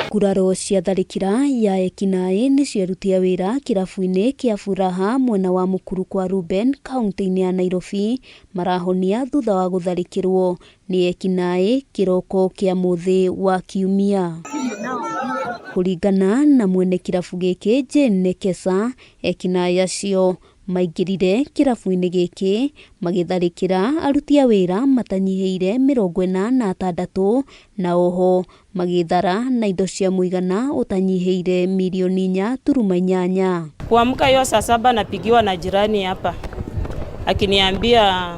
Nguraro cia tharĩkĩra ya ekinaĩ nĩ ciaruti a wĩra kĩrabu-inĩ kĩa Furaha mwena wa Mukuru kwa Ruben kaunti-inĩ ya Nairobi marahonia thutha wa gũtharĩkĩrwo nĩ ekinaĩ kĩroko kĩa mũthĩ wa Kiumia. Kũringana na mwene kĩrabu gĩkĩ Jane Nekesa, ekinaĩ acio maingĩrire kĩrabu-inĩ gĩkĩ magĩtharĩkĩra aruti a wĩra matanyihĩire 46 na oho magĩthara na indo cia mũigana ũtanyihĩire mirioni 4.8. Kuamka hiyo saa 7 napigiwa na jirani hapa akiniambia,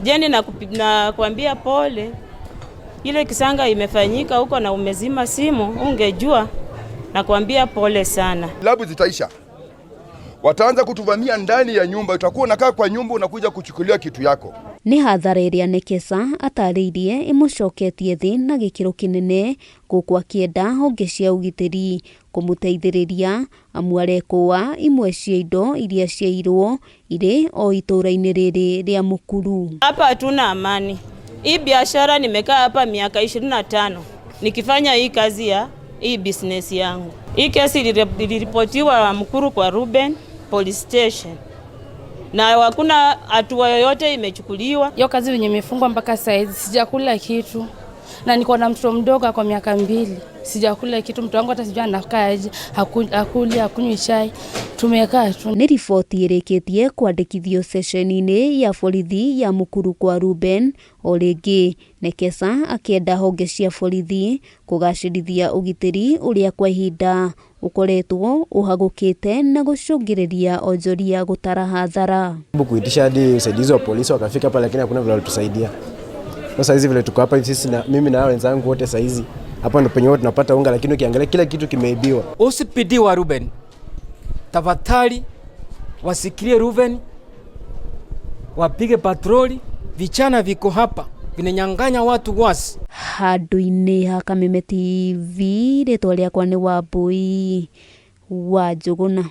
Jeni, nakuambia pole, ile kisanga imefanyika huko na umezima simu, ungejua, nakuambia pole sana. Klabu zitaisha, wataanza kutuvamia ndani ya nyumba, utakuwa unakaa kwa nyumba unakuja kuchukulia kitu yako. Nĩ hathara ĩrĩa Nekesa atarĩirie ĩmũcoketie thĩ na gĩkĩro kĩnene gũkũ akĩenda honge cia ũgitĩri kũmũteithĩrĩria amu arekũa imwe cia indo iria ciairwo irĩ o itũũra-inĩ rĩrĩ rĩa Mukuru. Hapa hatuna amani. Hii biashara nimekaa hapa miaka 25 nikifanya hii kazi ya hii business yangu. Hii kesi iliripotiwa Mukuru kwa Ruben Police Station na hakuna hatua yoyote imechukuliwa. Hiyo kazi yenye imefungwa mpaka saizi sijakula kitu, na niko na mtoto mdogo kwa miaka 2, sijakula kitu. Mtoto wangu hata sijui anakaa aje, hakuli, hakunywi chai, tumekaa tu. Nĩ riboti ĩrĩkĩtie kwandĩkithio ceceni-inĩ ya borithi ya Mukuru kwa Ruben. O rĩngĩ Nekesa akĩenda honge cia borithi kũgacĩrithia ũgitĩri ũrĩa kwa ihinda ũkoretwo ũhagũkĩte na gũcũngĩrĩria onjoria gũtara hathara. Kuitisha hadi usaidizi wa polisi wakafika pale, lakini hakuna vile walitusaidia. Sasa hizi vile tuko hapa hivi sisi na mimi na wenzangu wote saizi hapa ndo penye tunapata unga, lakini ukiangalia kila kitu kimeibiwa. OCPD wa Ruben, tafadhali wasikilie Ruben, wapige patroli. Vichana viko hapa vinanyang'anya watu wasi. Handũ-inĩ ha Kameme TV, rĩtwa rĩakwa nĩ Wambui wa Njũgũna.